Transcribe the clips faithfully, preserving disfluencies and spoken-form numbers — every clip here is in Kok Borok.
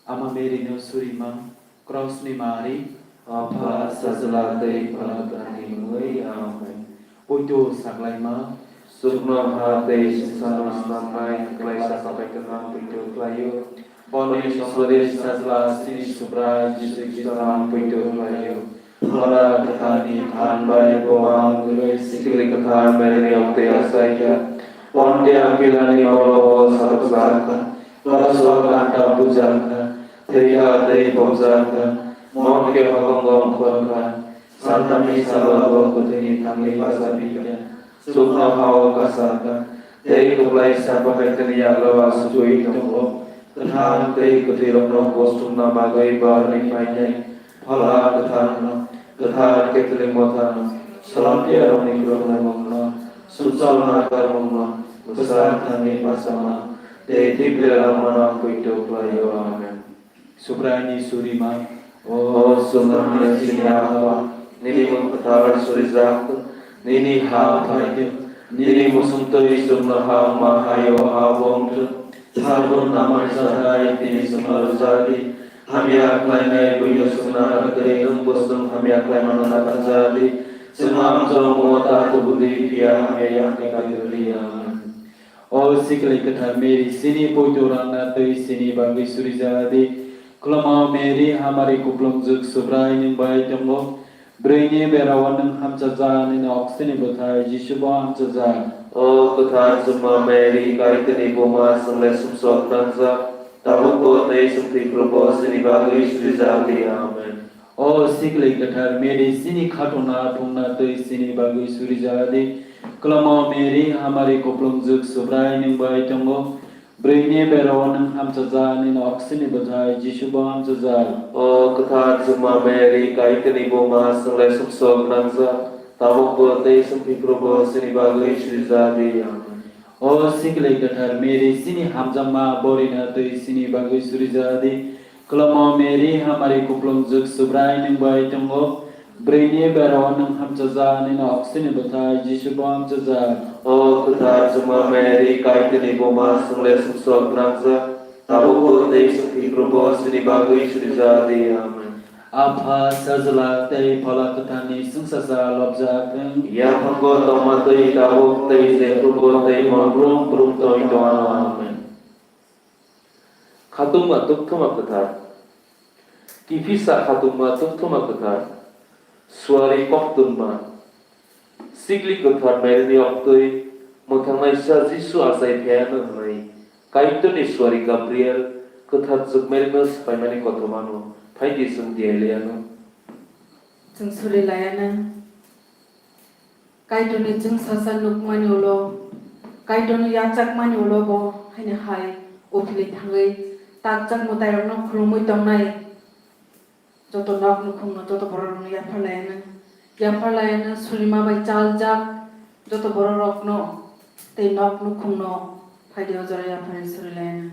Ama Mary no surima, Cross ni mari, Apha, Sajla tei Phola Kwthar ni mungwi. Amen. Poito saklaima, chukno ha tei swngcharno snamnai Kwplaisa Sapai Kwthang poito khlaio. Boni sori Sajla chini Subrai Jisu Khristo no poito khlaio. Phola Kwthar ni than bai bo ang gwnwi sikli kwthar Mary ni oktwi achaikha. Pontia Pilat ni molo bo satok jakha. Cross o ganta bujakha. Thwikha tei phobjakha, mon khe hokongo ongkhorkha, saltham ni salo bo kwthwini thangwi bachapikha, chukno ha-o kasakha, tei Kwplaisa Sapai Kwthar ni yagra o achugwi tongo, kwthang tei kwthwirokno bosongna bagwi barwi phainai Phola Kwtharno, Kwthar Catholic Mothano, Salom Piyarokni khulumnaimungno, Sumsokna Karmungno, Bwsang Thangni Bachama, tei Thwiphilirokno poito khlaio. Amen. Subraini surima, o chwngno hwnwi chini Apha, nini mung kwthar surijak, nini ha phaitwk, nini muchungtwi chwngno ha wngma hai-o ha-o wngthwk. Salbrum namani sadai tini chwngno rwjadi, hamya khlainai buino chwngno narwktwi nwng bo chwng hamya khlaimano narwkjadi, chwngno amjokmungo ta tubudi phiya hamya yakni kaitordi. Amen. O sikli kwthar Mary, chini poito rangna twi chini bagwi surijadi. Khulumao Mary, hamari kuplungjwk Subrai nwng bai tongo. Bwrwini berao nwng hamchajak, nini oksini bwthai Jisu bo hamchajak. O kwthar chwngma Mary, Kaitorni buma, chwng le sumsok nangjak, tabukbo tei chwng thwi phuru bo chini bagwi surijak di. Amen. O sikli kwthar Mary, chini khatungna phungna twi chini bagwi surijak di. Khulumao Mary, hamari kuplungjwk Subrai nwng bai tongo. Bwrwini berao nwng hamchajak, nini oksini bwthai Jisu bo hamchajak. O kwthar chwngma Mary, Kaitorni buma, chwng le sumsok nangjak, tabukbo tei chwng thwi phuru bo chini bagwi surijak di. Amen. O sikli kwthar Mary, chini hamjakma borina twi chini bagwi surijak di. Khulumao Mary, hamari kuplungjwk Subrai nwng bai tongo. Bwrwini berao nwng hamchajak, nini oksini bwthai Jisu bo hamchajak. O kwthar chwngma Mary, Kaitorni buma, chwng le sumsok nangjak, tabukbo tei chwng thwi phuru bo chini bagwi surijak di. Amen. Apha, Sajla tei Phola Kwtharni chwngsajak lobjak thung. Yaphango tongma twi tabuk tei jephrubo tei mon brum brum tongwi tongwano. Amen. Khatungma tukthuma kwthar. Kiphilsa khatungma tukthuma kwthar. Suari koktwma. Sikli kwthar Maryni oktwi mwthangnaisa Jisu achai phaiano hwnwi Kaitorni suari Gabriel kwthar jwk Maryno swpaimani kothomano phaidi chwng diailaiano. Chwng suri laiano. Kaitorni chwngsajak nukmani ulo, Kaitorni yachakmani ulo bo haino hai uphilwi thangwi takjak mwtairokno khulumwi tongnai joto nok nukhungno, joto bororokno yapharlaiano, yapharlaiano, sulima bai chaljak joto bororokno tei nok nukhungno phaidi o jora yapharwi suri laiano.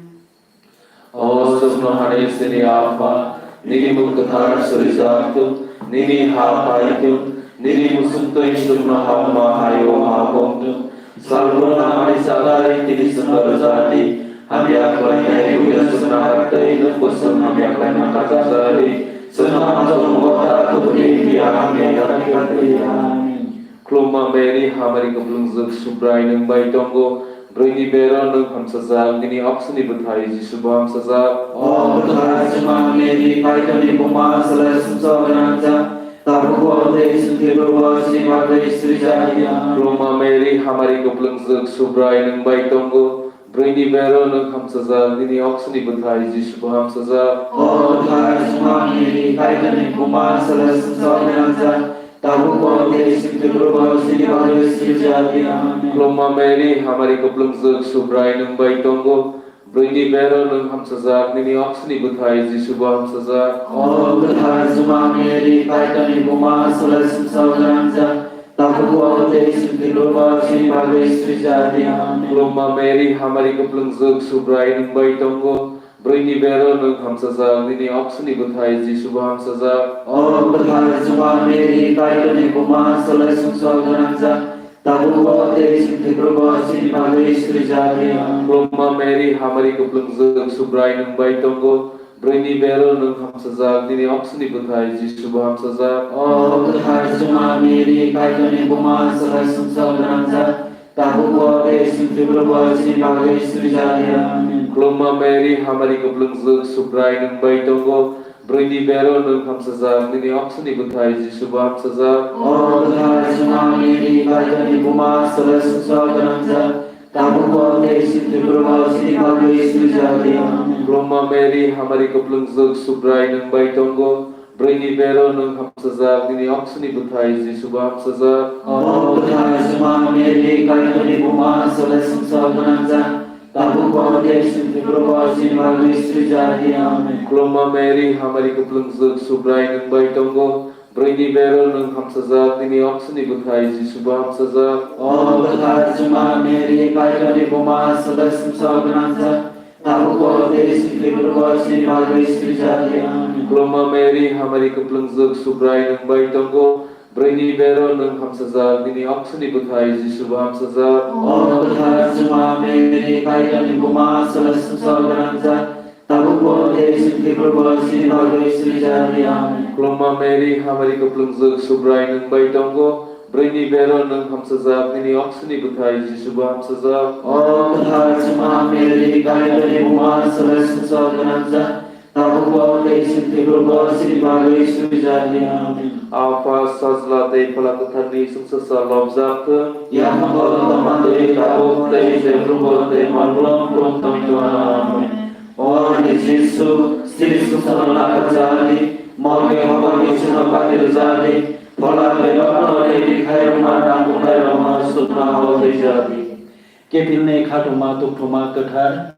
O chwngno hani chini Apha, nini mung kwthar surijak thung, nini ha phai thung, nini muchung twi chwngno ha wngma hai-o ha wng thung. Salbrum namani sadai tini chwngno rwjak di, hamya khlainai buino chwngno narwk twi nwng bo chwng hamya khlaima narwkjak di. Chwngno amjokmungo ta tubudi, phiya hamya yakni kaitordi. Amen. Khulumma Mary, hamari kwplwngjwk, Subrai nwng bai tongo. Bwrwini bero nwng hamsajak, nini oksini bwthai Jisu bo hamsajak. O bwthai chwngma Mary, Kaitorni buma, chwle sumsok gwnangjak, tabukbo tei chwng thwi phuru bo chini bagwi surijak di. Amen. Khulumma Mary, hamari kwplwngjwk, Subrai nwng bai tongo. Bwrwini bero nwng hamsajak, nini oksini bwthai Jisu bo hamsajak. O bwthai chwngma Mary, Kaitorni buma, chwle sumsok gwnangjak, tabukbo tei chwng thwi phuru bo chini bagwi surijak di. Amen. Khulumma Mary, hamari kwplwngjwk, Subrai nwng bai tongo. Bwrwini bero nwng hamsajak, nini oksini bwthai Jisu bo hamsajak. O bwthai chwngma Mary, Kaitorni buma, chwle sumsok gwnangjak, tabukbo tei chwng thwi phuru bo chini bagwi surijak di. Amen. Khulumma Mary, hamari kwplwngjwk, Subrai nwng bai tongo. Bwrwini bero nwng hamsajak, nini oksini bwthai Jisu bo hamsajak. O bwthai chwngma Mary, Kaitorni buma, chwle sumsok gwnangjak, tabukbo tei chwng thwi phuru bo chini bagwi surijak di. Amen. Khulumma Mary, hamari kwplwngjwk, Subrai nwng bai tongo. Bwrwini bero nwng hamsajak, nini oksini bwthai Jisubo hamsajak. O kwthar Juma Mary, Kaitorni buma, swlai sumsok gwnangjak, tabukbo tei chwng thwiphrubo chini bagwi suri ja di. Amen. Khulumma Mary, hamari kwplwngjwk, Subrai nwng bai tongo. Bwrwini bero nwng hamsajak, nini oksini bwthai Jisubo hamsajak. O kwthar Juma Mary, Kaitorni buma, swlai sumsok gwnangjak, tabukbo tei chwng thwiphrubo chini bagwi suri ja di. Amen. Khulumma Mary, hamari kwplwngjwk, Subrai nwng bai tongo. Bwrwini bero nwng hamsajak, nini oksini bwthai Jisubo hamsajak. O kwthar Juma Mary, Kaitorni buma, swlai sumsok gwnangjak, tabukbo tei chwng thwiphrubo chini bagwi suri ja di. Amen. Khulumma Mary, hamari kwplwngjwk, Subrai nwng bai tongo. Bwrwini bero nwng hamsajak, nini oksini bwthai Jisubo hamsajak. O kwthar Juma Mary, Kaitorni buma, swlai sumsok gwnangjak, tabukbo tei chwng thwiphrubo chini bagwi suri ja di. Amen. Khulumma Mary, hamari kwplwngjwk, Subrai nwng bai tongo. Bwrwini bero nwng hamsajak, nini oksini bwthai Jisubo hamsajak. O kwthar Juma Mary, Kaitorni buma, swlai sumsok gwnangjak, tabukbo tei chwng thwiphrubo chini bagwi suri ja di. Amen. Khulumma Mary, hamari kwplwngjwk, Subrai nwng bai tongo. Bwrwini bero nwng hamsajak, nini oksini bwthai Jisubo hamsajak. O kwthar Juma Mary, Kaitorni buma, swlai sumsok gwnangjak, tabukbo tei chwng thwiphrubo chini bagwi suri ja di. Amen. Apha, Sajla tei Phola Kwtharni chwngsasa lobjak thung. Yaphango tongma twi tabuk tei jephrubo tei malblong blong tongwi tongna. Amen. O ani Jisu, siri sumsokno nakarjak di, morke hoboni chwngno batirjak di, phola bebakno reidi khairokma nangkuknairokno sukna hao twijak di. Kiphilni khatungma tukthuma kwthar.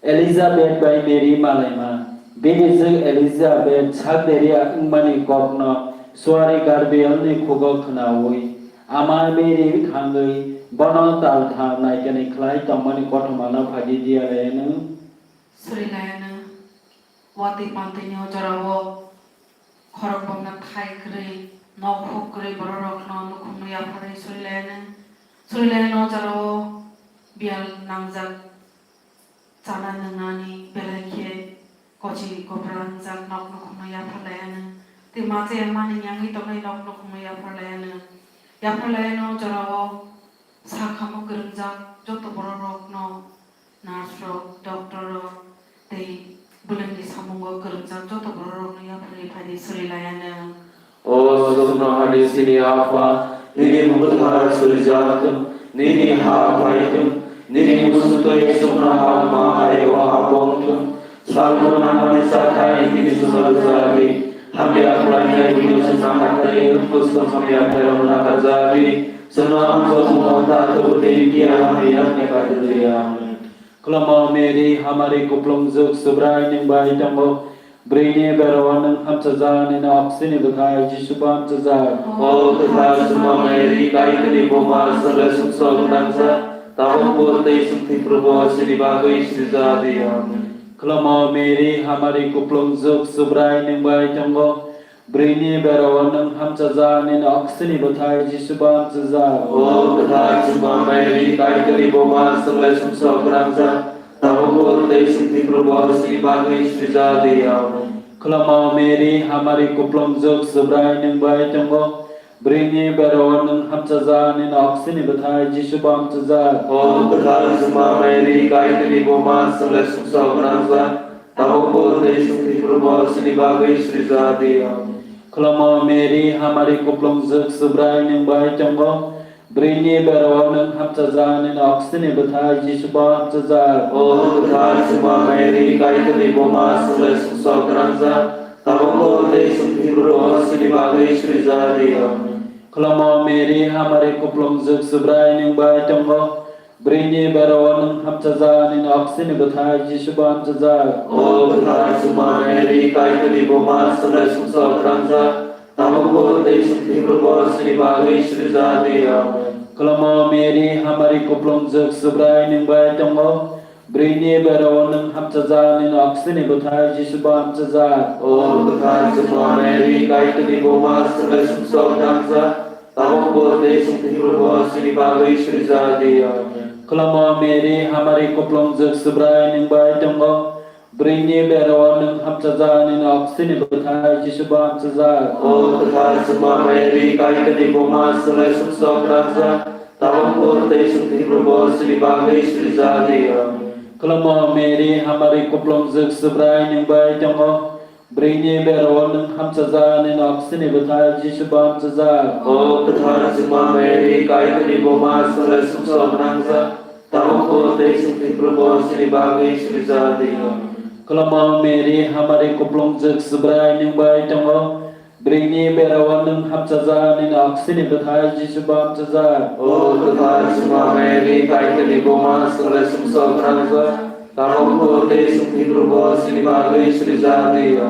Elizabeth bai Mary malaima. Bini jwk Elizabeth sak deria wngmani kokno suari Gabrielni khugo khnaui, ama Mary thangwi bono tal thang naikani khlai tongmani kothomano phagi diya laianw. Suri laianw. Watwi mantwino jorao khorok bokna thai kwrwi, nok huk kwrwi bororokno nukhungno yapharwi suri laianw. Suri laianw jorao biyal nangjak. Chana nwngnani belai khe kochi kopra wngjak nok nukhungno yaphar laianw, tei ma chaya mani yangwi tongnai nok nukhungno yaphar laianw. Yaphar laianw jorao sakhamo kwrwngjak joto bororokno, nurse rok, doctor rok tei bwlwngni samungo kwrwngjak joto bororokno yapharwi phaidi suri laianw. O sukno hani sini Apha, nini mung kwthar surijak thung, nini ha phai thung, nini musu twi sukno ha ma hai o ha bong thung. Salmo nangmani chathai nini sukno rwjak di, hamya khlainai bini sukno nakarjak di, hamya khlairokno nakarjak di. Sukno ang sokmo ta tubu tei kiya hamya ni kaitor ya. Amen. Khulumma Mary, hamari kuplung jwk Subrai nwng bai tongo. Bwrwini bero nwng hamchajak, nini oksini bwthai Jisu bo hamchajak. O kwthar Juma Mary, Kaitorni buma, chwngno sumsok gwnangjak, tabukbo tei chwng thwiphrubo chini bagwi sijak di. Amen. Khulumma Mary, hamari kuplung jwk Subrai nwng bai tongo. Bwrwini bero nwng hamchajak, nini oksini bwthai Jisu bo hamchajak. O kwthar Juma Mary, Kaitorni buma, chwngno sumsok gwnangjak, tabukbo tei chwng thwiphrubo chini bagwi sijak di. Amen. Khulumma Mary, hamari kuplung jwk Subrai nwng bai tongo. Bwrwini bero nwng hamchajak, nini oksini bwthai Jisu bo hamchajak. O kwthar Juma Mary, Kaitorni buma, chwngno sumsok gwnangjak, tabukbo tei chwng thwiphrubo chini bagwi sijak di. Amen. Khulumma Mary, hamari kuplung jwk Subrai nwng bai tongo. Bwrwini bero nwng hamchajak, nini oksini bwthai Jisu bo hamchajak. O kwthar Juma Mary, Kaitorni buma, chwngno sumsok gwnangjak, tabukbo tei chwng thwiphrubo chini bagwi sijak di. Amen. Khulumma Mary, hamari kuplung jwk Subrai nwng bai tongo. Bwrwini bero nwng hamchajak, nini oksini bwthai Jisu bo hamchajak. O kwthar Juma Mary, Kaitorni buma, chwngno sumsok gwnangjak, tabukbo tei chwng thwiphrubo chini bagwi sijak di. Amen. Khulumma Mary, hamari kuplung jwk Subrai nwng bai tongo. Bwrwini bero nwng hamchajak, nini oksini bwthai Jisu bo hamchajak. O kwthar Juma Mary, Kaitorni buma, chwngno sumsok gwnangjak, tabukbo tei chwng thwiphrubo chini bagwi sijak di. Amen. Khulumma Mary, hamari kuplung jwk Subrai nwng bai tongo. Bwrwini bera-o nwng hamchajak, nini oksini bwthai Jisubo hamchajak. O kwthar Juma Mary, Kaitorni buma, chwng lai sumsok rangjak, tabuk bo tei chwng thwiphurubo chini bagwi surijak di. Amen. Khulumo Mary, hamari kuplungjwk, Subrai nwng bai tongo. Bwrwini bera-o nwng hamchajak, nini oksini bwthai Jisubo hamchajak. O kwthar Juma Mary, Kaitorni buma, chwng lai sumsok rangjak, tabuk bo tei chwng thwiphurubo chini bagwi surijak di. Khulumo Mary, hamari kuplungjwk, Subrai nwng bai tongo. Bwrwini bera-o nwng hamchajak, nini oksini bwthai Jisubo hamchajak. O kwthar Juma Mary, Kaitorni buma, chwng lai sumsok rangjak, tabuk bo tei chwng thwiphurubo chini bagwi surijak di.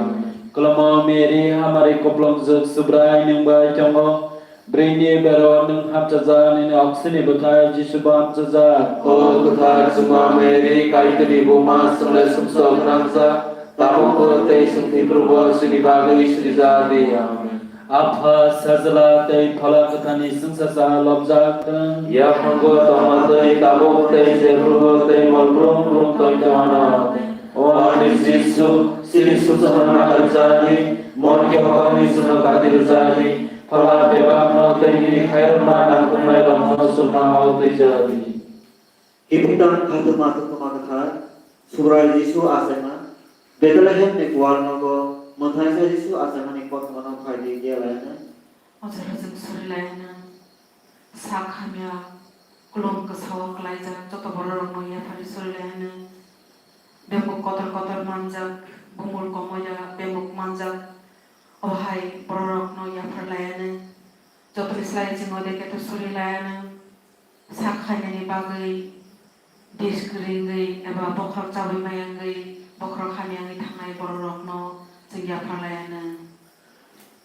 Khulumo Mary, hamari kuplungjwk, Subrai nwng bai tongo. Bwrwini bera-o nwng hamchajak, nini oksini bwthai Jisubo hamchajak. O kwthar Juma Mary, Kaitorni buma, chwng lai sumsok rangjak, tabuk bo tei chwng thwiphurubo chini bagwi surijak di. Amen. Apha, Sajla tei Phola Kwtharni chwngsacha lobjak thung. Yaphango tongma twi tabuk tei jephrubo tei mol brum brum tongthono. O ani Jisu, chini suchukmung naharjani, mol khe hokni chwngno kati rwjani, phola bebakno tei nini khairokma nangkuknairokno chukna hao twijadi. Kiphiltang khatungma tongthokma kwthar, Subrai Jisu achaima, Bethlehemni kuwar nogo mwthaisa Jisu achaimani kothomano phaidi khe lainai. O jora chwng suri lainai. Sak hamya, kulum kwsao kwlaijak joto bororokno yapharwi suri lainai. Bemuk kotor kotor manjak, bumul komoya bemuk manjak, o hai bororokno yaphar lainai. Jotoni slai chwng o de khe to suri lainai. Sak khainani bagwi, dis kwrwngwi eba bokhorok chawi maya wngwi bokhorok hamya wngwi thangnai bororokno chwng yaphar lainai.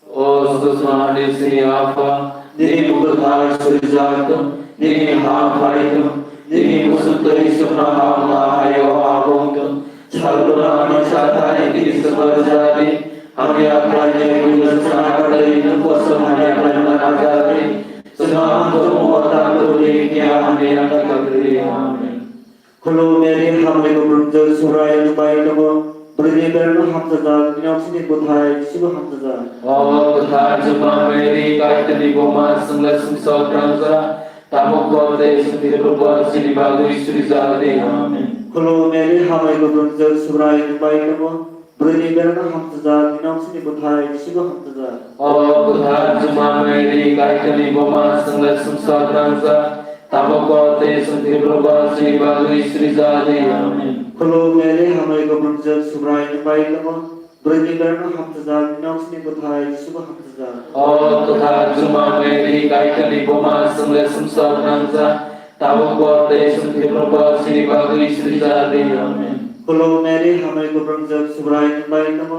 O Susmani chini Apha, nini mung kwthar surijak thung, nini ha phai thung, nini muchung twi chuknoha wngma hai o ha wng thung. Salbwnani chathani twi chwngno rwjadi, hamya khlainai buino chwngno nahardi, nwng bo chwng hamya khlaimano nahardi. Chwngno ang tongmung o ta kwrwi, phiya hamya khlai kwrwi. Amen. Khulum Mary, hamari kuplungjwk, Subrai nwng bai tongo. Bwrwini berano hamchajak, nini oksini bwthai Jisubo hamchajak. O kwthar Juma Mary, Kaitorni buma, chwng lai sumsok rangjak, tabuk bo tei chwng thwiphurubo chini bagwi surijak di. Amen. Khulum Mary, hamari kuplungjwk, Subrai nwng bai tongo. Bwrwini berano hamchajak, nini oksini bwthai Jisubo hamchajak. O kwthar Juma Mary, Kaitorni buma, chwng lai sumsok rangjak, tabuk bo tei chwng thwiphurubo chini bagwi surijak di. Amen. Khulum Mary, hamari kuplungjwk, Subrai nwng bai tongo. Bwrwini berano hamchajak, nini oksini bwthai Jisubo hamchajak. O kwthar Juma Mary, Kaitorni buma, chwng lai sumsok rangjak, tabuk bo tei chwng thwiphurubo chini bagwi surijak di. Amen. Khulum Mary, hamari kuplungjwk, Subrai nwng bai tongo.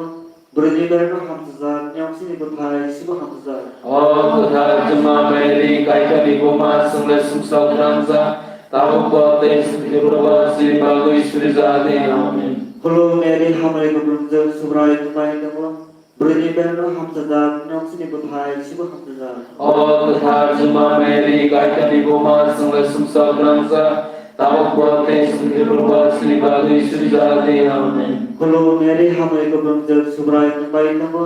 Bwrwini berano hamchajak, nini oksini bwthai Jisubo hamchajak. O kwthar Juma Mary, Kaitorni buma, chwng lai sumsok rangjak, tabuk bo tei chwng thwiphurubo chini bagwi surijak di. Amen. Khulum Mary, hamari kuplungjwk, Subrai nwng bai tongo. Bwrwini berano hamchajak, nini oksini bwthai Jisubo hamchajak. O kwthar Juma Mary, Kaitorni buma, chwng lai sumsok rangjak, tabuk bo tei chwng thwiphurubo chini bagwi surijak di. Amen. Khulum Mary, hamari kuplungjwk, Subrai nwng bai tongo.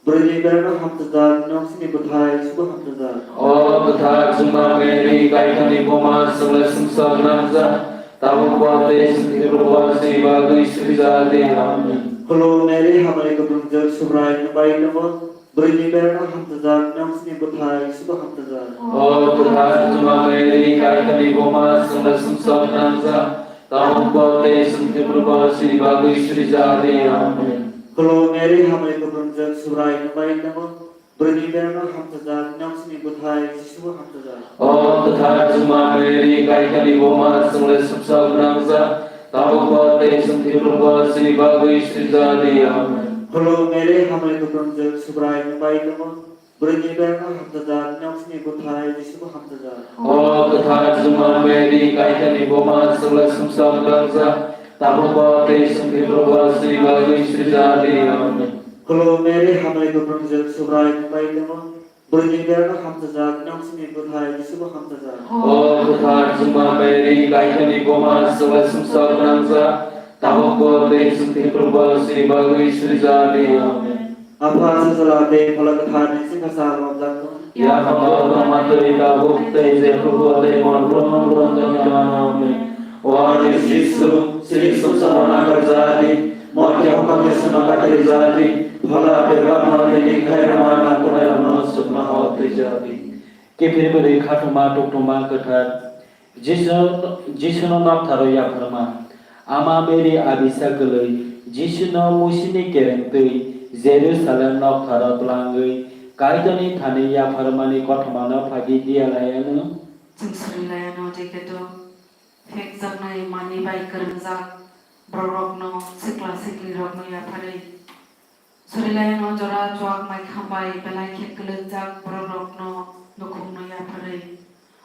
Bwrwini berano hamchajak, nini oksini bwthai Jisubo hamchajak. O kwthar Juma Mary, Kaitorni buma, chwng lai sumsok rangjak, tabuk bo tei chwng thwiphurubo chini bagwi surijak di. Amen. Khulum Mary, hamari kuplungjwk, Subrai nwng bai tongo. Bwrwini berano hamchajak, nini oksini bwthai Jisubo hamchajak. O kwthar Juma Mary, Kaitorni buma, chwng lai sumsok rangjak, tabuk bo tei chwng thwiphurubo chini bagwi surijak di. Amen. Khulum Mary, hamari kuplungjwk, Subrai nwng bai tongo. Bwrwini berano hamchajak, nini oksini bwthai Jisubo hamchajak. O kwthar Juma Mary, Kaitorni buma, chwng lai sumsok rangjak, tabuk bo tei chwng thwiphurubo chini bagwi surijak di. Amen. Khulum Mary, hamari kuplungjwk, Subrai nwng bai tongo. Bwrwini berano hamchajak, nini oksini bwthai Jisubo hamchajak. O kwthar Juma Mary, Kaitorni buma, chwng lai sumsok rangjak, tabuk bo tei chwng thwiphurubo chini bagwi surijak di. Amen. Khulum Mary, hamari kuplungjwk, Subrai nwng bai tongo. Bwrwini berano hamchajak, nini oksini bwthai Jisubo hamchajak. O kwthar Juma Mary, Kaitorni buma, chwng lai sumsok rangjak, Tabukbo tei chwng thwiphurubo chini bagwi srijadi. Amen. Apha, Sajla tei Phola Kwtharni chwngsacha lobjak. Yaphango tongma twi tabuk tei jephrubo tei mol brum brum tongwi tongano. Amen. O ani Jisu, chini sumsokno nakarjadi, morke hokomni sino katirjadi, phola bebakno nini khairokma nangkuknairokno chuknohor twijadi. Kiphilbwrwi khatungma tuktungma kwthar Jisu, Jisuno noktharo yapharma. Ama Mary abisa kwlwi Jisuno Musini kereng twi Jerusalem noktharo tlangwi Kaitorni thani yapharmani kothomano phagi diya laiano. Chwng suri laiano, Jeketo phekjaknai manwi bai kwrwngjak bororokno, sikla siklirokno yapharwi. Surilaino jora chuak mai khambai belai khe kwlwngjak bororokno nukhungno yapharwi.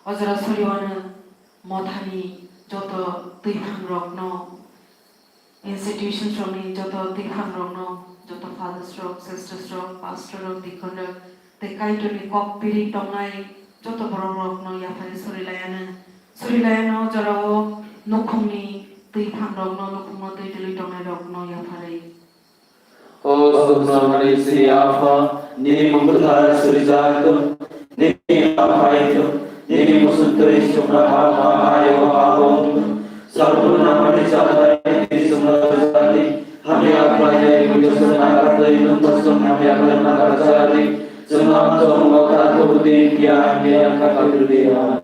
O jora suriwano mothani joto twiphangrokno, institutions rokni joto twiphangrokno, joto fathers rok, sisters rok, pastor rok, deacon rok, tei Kaitorni kok piri tongnai joto bororokno yapharwi surilaino. Surilaino jorao nukhungni twiphangrokno, nukhungno twi twlwi tongnairokno yapharwi. O sukno mani sini Apha, nini mung kwthar surijak tong, nini aphaito, nini musuk twi sukna ha ma ayo abo. Sabun namani chadai nini sukna surijadi, hamya khlainai muitu sukna khatwi nung bosong hamya khlaina kharjadi, sukna song mokta thubudi kia hamya khatwi rudi. Amen.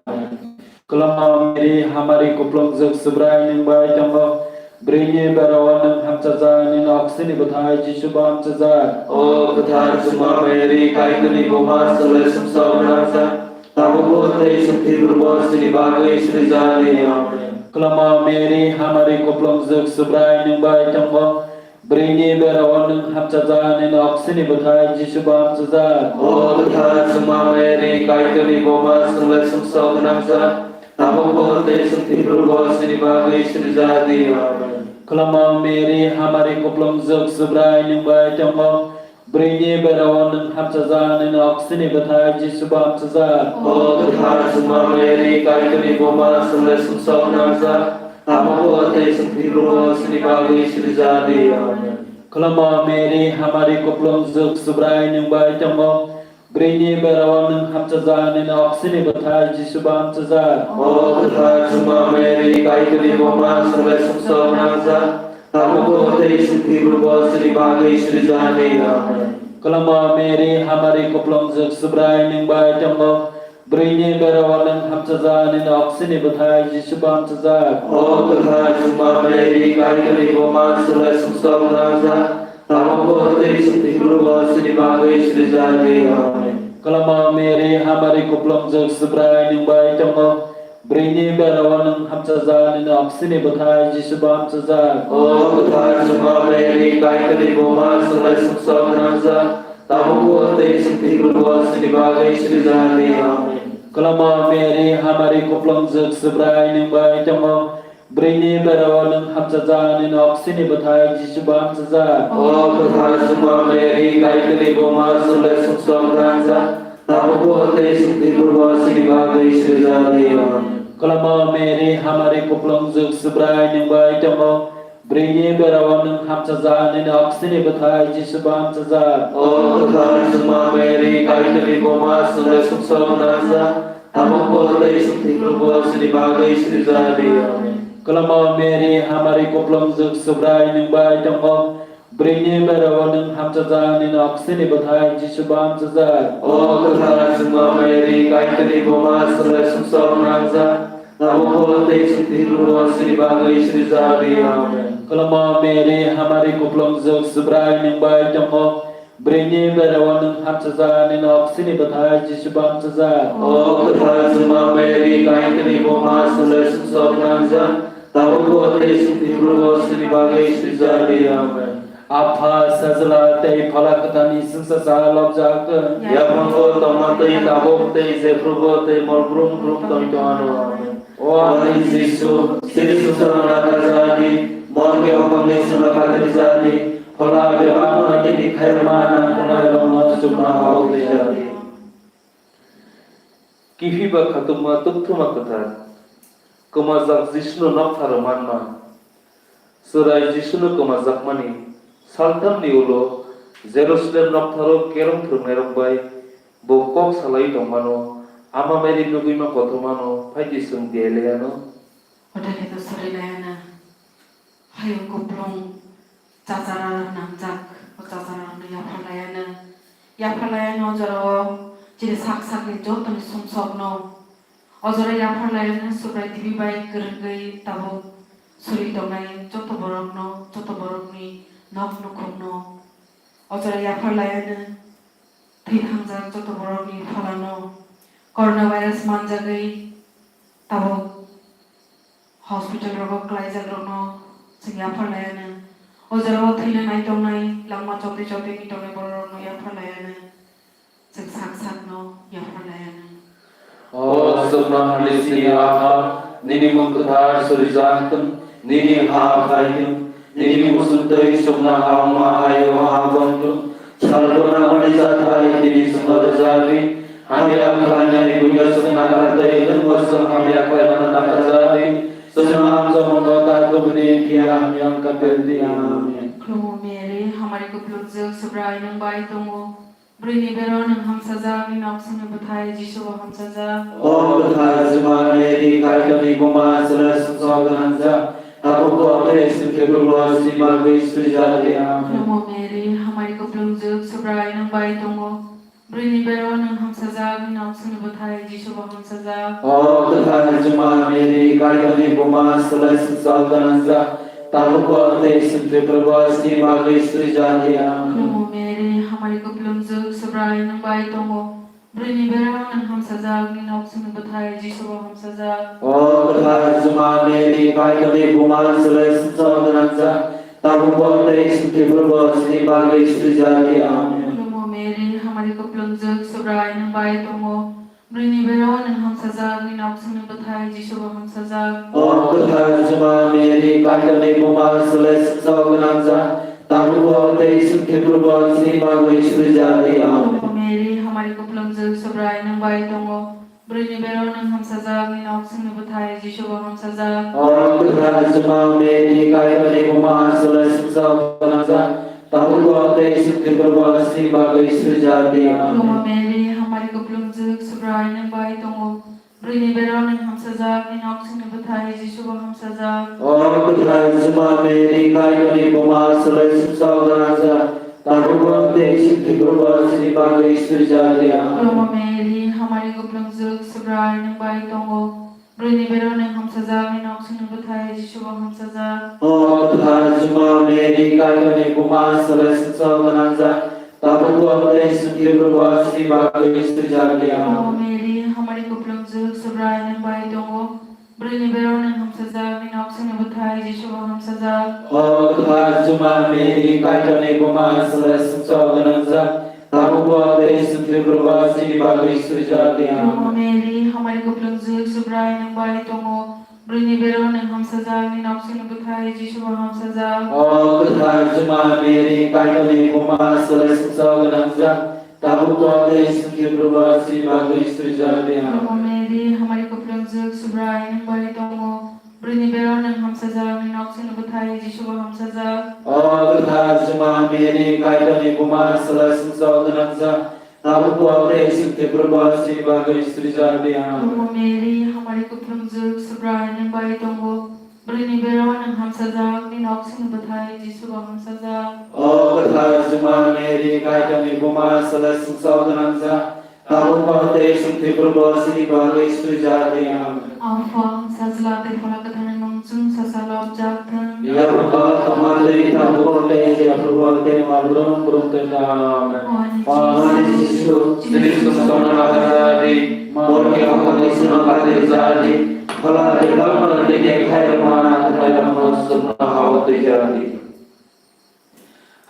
Kwlwngma Mary, hamari kuplungjwk Subrai nwng bai tongo. Bwrwini berao nwng hamchajak, nini oksini bwthai Jisu bo hamchajak. O kwthar chwngma Mary, Kaitorni buma, chwngno sumsok nangjak, tabukbo tei chwng thwiphurubo chini bagwi srijak di. Amen. Kwlwngma Mary, hamari kuplungjwk Subrai nwng bai tongo. Bwrwini berao nwng hamchajak, nini oksini bwthai Jisu bo hamchajak. O kwthar chwngma Mary, Kaitorni buma, chwngno sumsok nangjak, tabukbo tei chwng thwiphurubo chini bagwi srijak di. Amen. Kwlwngma Mary, hamari kuplungjwk Subrai nwng bai tongo. Bwrwini berao nwng hamchajak, nini oksini bwthai Jisu bo hamchajak. O kwthar chwngma Mary, Kaitorni buma, chwngno sumsok nangjak, tabukbo tei chwng thwiphurubo chini bagwi srijak di. Amen. Kwlwngma Mary, hamari kuplungjwk Subrai nwng bai tongo. Bwrwini berao nwng hamchajak, nini oksini bwthai Jisu bo hamchajak. O kwthar chwngma Mary, Kaitorni buma, chwngno sumsok nangjak, tabukbo tei chwng thwiphurubo chini bagwi srijak di. Amen. Kwlwngma Mary, hamari kuplungjwk Subrai nwng bai tongo. Bwrwini berao nwng hamchajak, nini oksini bwthai Jisu bo hamchajak. O kwthar chwngma Mary, Kaitorni buma, chwngno sumsok nangjak, tabukbo tei chwng thwiphurubo chini bagwi srijak di. Amen. Kwlwngma Mary, hamari kuplungjwk Subrai nwng bai tongo. Bwrwini berao nwng hamchajak, nini oksini bwthai Jisu bo hamchajak. O kwthar chwngma Mary, Kaitorni buma, chwngno sumsok nangjak, tabukbo tei chwng thwiphurubo chini bagwi srijak di. Amen. Kwlwngma Mary, hamari kuplungjwk Subrai nwng bai tongo. Bwrwini berao nwng hamchajak, nini oksini bwthai Jisu bo hamchajak. O kwthar chwngma Mary, Kaitorni buma, chwngno sumsok nangjak, tabukbo tei chwng thwiphurubo chini bagwi srijak di. Amen. Kwlwngma Mary, hamari kuplungjwk Subrai nwng bai tongo. Bwrwini berao nwng hamchajak, nini oksini bwthai Jisu bo hamchajak. O kwthar chwngma Mary, Kaitorni buma, chwngno sumsok nangjak, tabukbo tei chwng thwiphurubo chini bagwi srijak di. Amen. Kwlwngma Mary, hamari kuplungjwk Subrai nwng bai tongo. Bwrwini berao nwng hamchajak, nini oksini bwthai Jisu bo hamchajak. O kwthar chwngma Mary, Kaitorni buma, chwngno sumsok nangjak, tabukbo tei chwng thwiphurubo chini bagwi srijak di. Amen. Kwlwngma Mary, hamari kuplungjwk Subrai nwng bai tongo. Bwrwini berao nwng hamchajak, nini oksini bwthai Jisu bo hamchajak. O kwthar chwngma Mary, Kaitorni buma, chwngno sumsok nangjak, tabukbo tei chwng thwiphurubo chini bagwi srijak di. Amen. Apha, Sajla tei Phola Kwtharni chwngsacha lobjak. Yaphango tongma twi tabuk tei jephrubo tei mol brum brum tongwi tongano. Amen. O ani Jisu, chini sumsokno nakarjadi, morke hokomni sino katirjadi, phola bebakno nini khairokma nangkuknairokno chuknohor twijadi. Kiphilba khatungma tukthuma kwthar, kwmajak Jisuno noktharo manma. Chwrai Jisuno kwmajakmani salthamni ulo Jerusalem noktharo kerong phrwngnairok bai bo kok salaiwi tongmano, Ama Mary nugwima kothomano phai di chwng diailaiano. Oda khe to sorilaiana. Hayung kuplung chachara nangjak, o chachara rokno yapharlai ano, yapharlai ano o jorao chini sak sakni jotoni sumsokno o jorao yapharlai ano, Subrai T V bai kwrwngwi tabuk suri tongnai joto borokno, joto borokni nok nukhungno o jorao yapharlai ano, thwi thangjak joto borokni phalano coronavirus manjagwi tabuk hospital rogo kwlaijak rokno chwng yapharlai ano. O jorao thwina nai tongnai, langma chotwi chotwi wngwi tongnai borok rokno yapharlai ano. Chwng sak sakno yapharlai ano. O chwngno hali chini Apha, nini mung kwthar surijak thung, nini ha phai thung, nini muchung twi chwngno ha wngma hai o ha wng thung. Salbona mani jathai tini chwngno rwjagwi, hamya khlainai buino chwngno nakartwi, nwngbo chwng hamya khlaimano nakarjagwi, chwngno hamjakmano ta kubuni phiya hamya wngkha beldi. Amen. Khulumo Mary, hamari kuplungjwk, Subrai nwng bai tongo. Bwrwini bero nwng hamsajak, nini nok songni bwthai Jisu bo hamsajak. O kwthar Juma Mary, Kaitorni buma, swlai sumsok gwnangjak, tabukbo tei chwng thwiphurubo chini bagwi surijakdi. Amen. Khulumo Mary, hamari kuplungjwk, Subrai nwng bai tongo. Bwrwini bero nwng hamsajak, nini nok songni bwthai Jisu bo hamsajak. O kwthar Juma Mary, Kaitorni buma, swlai sumsok gwnangjak, tabukbo tei chwng thwiphurubo chini bagwi surijakdi. Amen. Khulumo Mary, hamari kuplungjwk, Subrai nwng bai tongo. Bwrwini bero nwng hamsajak, nini nok songni bwthai Jisu bo hamsajak. O kwthar Juma Mary, Kaitorni buma, swlai sumsok gwnangjak, tabukbo tei chwng thwiphurubo chini bagwi surijakdi. Amen. Khulumo Mary, hamari kuplungjwk, Subrai nwng bai tongo. Bwrwini bero nwng hamsajak, nini nok songni bwthai Jisu bo hamsajak. O kwthar Juma Mary, Kaitorni buma, swlai sumsok gwnangjak, tabukbo tei chwng thwiphurubo chini bagwi surijakdi. Amen. Khulumo Mary, hamari kuplungjwk, Subrai nwng bai tongo. Bwrwini bero nwng hamsajak, nini nok songni bwthai Jisu bo hamsajak. O kwthar Juma Mary, Kaitorni buma, swlai sumsok gwnangjak, tabukbo tei chwng thwiphurubo chini bagwi surijakdi. Amen. Khulumo Mary, hamari kuplungjwk, Subrai nwng bai tongo. Bwrwini bero nwng hamsajak, nini nok songni bwthai Jisu bo hamsajak. O kwthar Juma Mary, Kaitorni buma, swlai sumsok gwnangjak, tabukbo tei chwng thwiphurubo chini bagwi surijakdi. Amen. Khulumo Mary, hamari kuplungjwk, Subrai nwng bai tongo. Bwrwini bero nwng hamsajak, nini nok songni bwthai Jisu bo hamsajak. O kwthar Juma Mary, Kaitorni buma, swlai sumsok gwnangjak, tabukbo tei chwng thwiphurubo chini bagwi surijakdi. Amen. O Mary, hamari kuplungjwk, Subrai nwng bai tongo. Bwrwini bero nwng hamsajak, nini nok songni bwthai Jisu bo hamsajak. O kwthar Juma Mary, Kaitorni buma, swlai sumsok gwnangjak, tabukbo tei chwng thwiphurubo chini bagwi surijakdi. Amen. O Mary, hamari kuplungjwk, Subrai nwng bai tongo. Bwrwini bero nwng hamsajak, nini nok songni bwthai Jisu bo hamsajak. O kwthar Juma Mary, Kaitorni buma, swlai sumsok gwnangjak, tabukbo tei chwng thwiphurubo chini bagwi surijakdi. Amen. Khulumo Mary, hamari kuplungjwk, Subrai nwng bai tongo. Bwrwini bero nwng hamsajak, nini nok songni bwthai Jisu bo hamsajak. O kwthar Juma Mary, Kaitorni buma, swlai sumsok gwnangjak, tabukbo tei chwng thwiphurubo chini bagwi surijakdi. Amen. Khulumo Mary, hamari kuplungjwk, Subrai nwng bai tongo. Bwrwini bero nwng hamsajak, nini nok songni bwthai Jisu bo hamsajak. O kwthar Juma Mary, Kaitorni buma, swlai sumsok gwnangjak, tabukbo tei chwng thwiphurubo chini bagwi surijakdi. Amen. Apha, Sajla tei Phola Kwtharni mung chwng sasa lobjak thung. Yapharba tongma tei tabukbo tei yapharba tei malbrum brum tei. Amen. O ani Jisu, chini sumsokno nakarjadi, borokni hakhorni sino katirjadi, phola tei dalmano tei khairokma nathumnairokno sumno hao twijadi.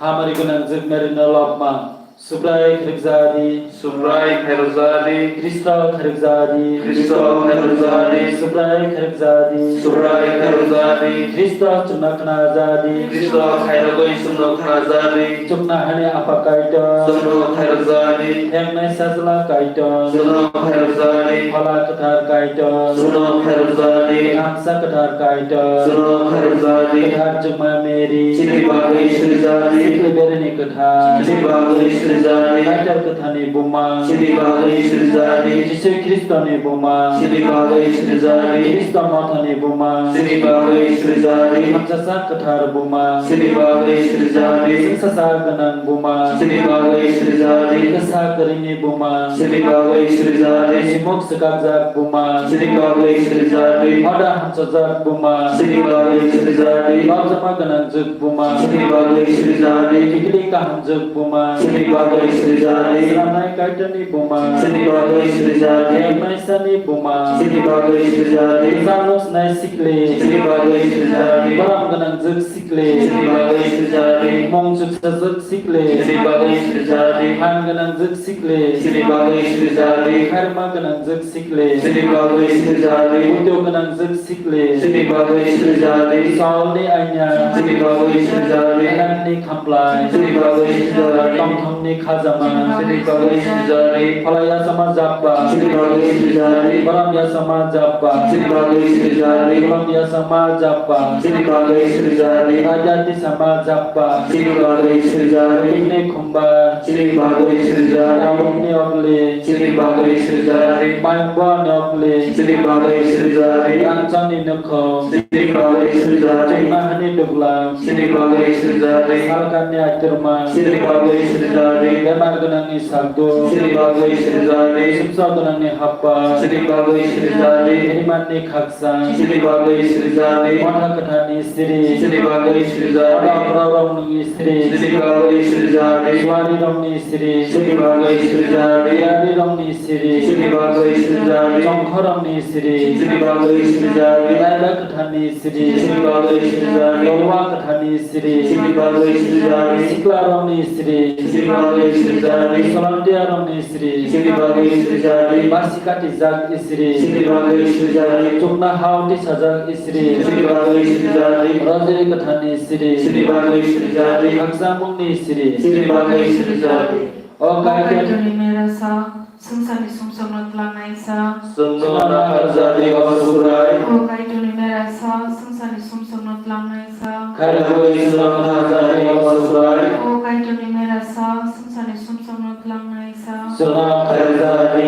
Hamari gwnang Jwk Mary no lobma. Subrai khairokjadi. Subrai khairokjadi. Khristo khairokjadi. Khristo khairokjadi. Subrai khairokjadi. Subrai khairokjadi. Khristo chwngno khnajadi. Khristo khairogwi chwngno khnajadi. Chuknohani Apha Kaitor. Chwngno khairokjadi. Thengwi Sajla Kaitor. Chwngno khairokjadi. Phola Kwthar Kaitor. Chwngno khairokjadi. Thamsa Kwthar Kaitor. Chwngno khairokjadi. Kwthar Chukma Mary. Chini bagwi surijadi. Sikli Berini Kwthar. Chini bagwi surijadi. Kaitor Kwtharni Buma. Chini bagwi surijadi. Jisu Khristoni Buma. Chini bagwi surijadi. Khristo Mothani Buma. Chini bagwi surijadi. Hamsasa Kwthar Buma. Chini bagwi surijadi. Chwngsasa Gwnang Buma. Chini bagwi surijadi. Kwsa Kwrwini Buma. Chini bagwi surijadi. Simuk Swkakjak Buma. Chini bagwi surijadi. Hoda Hamchajak Buma. Chini bagwi surijadi. Lobjama Gwnangjwk Buma. Chini bagwi surijadi. Tikli Kahamjwk Buma. Chini bagwi surijadi. Swnamnai Kaitorni Buma. Chini bagwi surijadi. Naisani Buma. Chini bagwi surijadi. Sanus Nai Sikli. Chini bagwi surijadi. Borom Gwnangjwk Sikli. Chini bagwi surijadi. Mung Chuksajwk Sikli. Chini bagwi surijadi. Phan Gwnangjwk Sikli. Chini bagwi surijadi. Khairma Gwnangjwk Sikli. Chini bagwi surijadi. Udo Gwnangjwk Sikli. Chini bagwi surijadi. Saulni Aina. Chini bagwi surijadi. Enakni Khamplai. Chini bagwi surijadi. Tongthokni Khajama. Chini bagwi surijadi. Phola Yasama Jappa. Chini bagwi surijadi. Borom Yasama Jappa. Chini bagwi surijadi. Borom Yasama Jappa. Chini bagwi surijadi. Raja Tisama Jappa. Chini bagwi surijadi. Bini Khumba. Chini bagwi surijadi. Tabukni Ogli. Chini bagwi surijadi. Mayungboni Ogli. Chini bagwi surijadi. Rangchakni Nokhong. Chini bagwi surijadi. Chuknohani Duglam. Chini bagwi surijadi. Salkanni Aitorma. Chini bagwi surijadi. Bemar Gwnangni Saldu. Chini bagwi surijadi. Sumsok Gwnangni Hapba. Chini bagwi surijadi. Rimanni Khaksa. Chini bagwi surijadi. Motha Kwtharni Sri. Chini bagwi surijadi. Oro bororokni Sri. Chini bagwi surijadi. Suarirokni Sri. Chini bagwi surijadi. Biyarirokni Sri. Chini bagwi surijadi. Chongkhorokni Sri. Chini bagwi surijadi. Laila Kwtharni Sri. Chini bagwi surijadi. Dolwa Kwtharni Sri. Chini bagwi surijadi. Siklarokni Sri. Chini bagwi surijadi. Solomtiyarokni Sri. Chini bagwi surijadi. Basi katijak Isri. Chini bagwi surijadi. Chuknohao tisajak Isri. Chini bagwi surijadi. Rojri Kwtharni Sri. Chini bagwi surijadi. Khaksa Mungni Sri. Chini bagwi surijadi. O O Kaitor. Kaitorni Merasa, swngcharni sumsokno twlangnaisa. Chwngno naharjadi, o Subrai. O Kaitorni Merasa, swngcharni sumsokno twlangnaisa. Khairogwi chwngno naharjadi, o Subrai. O Kaitorni Merasa, swngcharni sumsokno twlangnaisa. Chwngno khairjadi.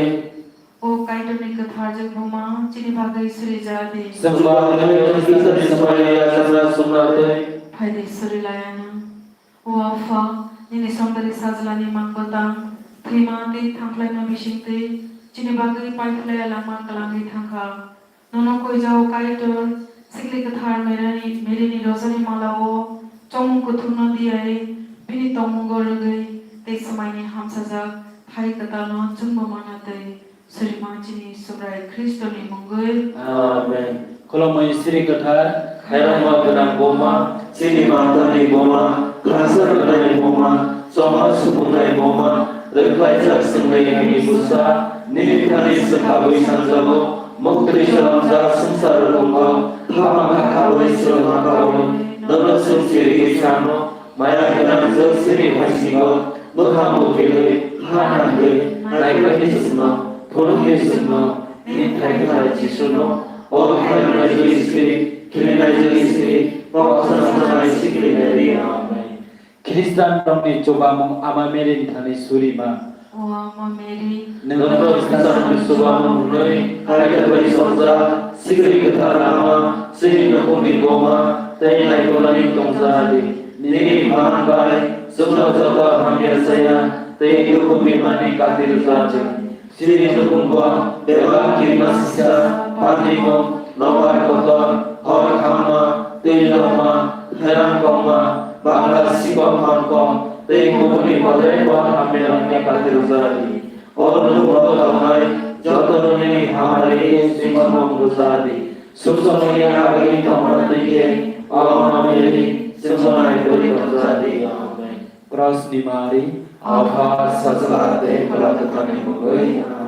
O Kaitorni kwtharjak buma, chini bagwi surijadi. Chwng bagwi Kaitorni swmai yajakna sumna twi. Phaidi surilayana. O Apha, nini songdari sajlani mang bwtang, thwima tei thangkhlaima bisingtwi chini bagwi paikhlaiya langma kwlangwi thangkha. Nono koijao Kaitor, sikli kwthar Merani, Merini rojani malao chongmung kuthumno diyawi, bini tongmungo rwgwi tei swmaini hamsajak thai kwtalno chwngbo manna twi. Surima chini Subrai Khristoni mungwi. Amen. Khulumui Sri Kwthar, khairokma gwnang buma, chini mantani buma, khaksa gwnangni buma, chongma supungnai buma, rwkhlaijak chwngni nini bwsa, nini thani swkhabwi sanjago, muktwi swnamjak swngchar rwkwngo, thama kha khawi chwng ma khawi, nono chwng chirigwi sano, Maya gwnang Josepni haisingo bwkha mukhilwi ha nangwi naikolni chwngno, phunukni chwngno, nini thai kwthar Jisuno, o khairoknai Jisri, khilinai Jisri, kok sanai sikli nai ri. Amen. Khristianrokni chubamung Ama Mary ni thani surima. O Ama Mary, nwng no Khristianrokni chubamung hwnwi Kaitor bai sokjak, sikri kwthar Ama, chini nukhungni buma, tei naikolani tongja di. Nini phan bai chwngno joto hamya chaya, tei dukhu bimani kati rwja di. Chini nukhungo bebak kirima sisa, phanimung, nokbar kotor, hor khamma, twi lokma, therang kokma, bangla sikok mankok, tei kubuni bodai bo hamyarokni kati rwja di. O nukhungo tongnai joto nini hamari chwngno mung rwja di. Sumsokni agini tongmani twi khe o hamari chwngno naikolwi tongja di. Amen. Krosni mari, Apha, Sajla tei Phola Kwtharni mungwi.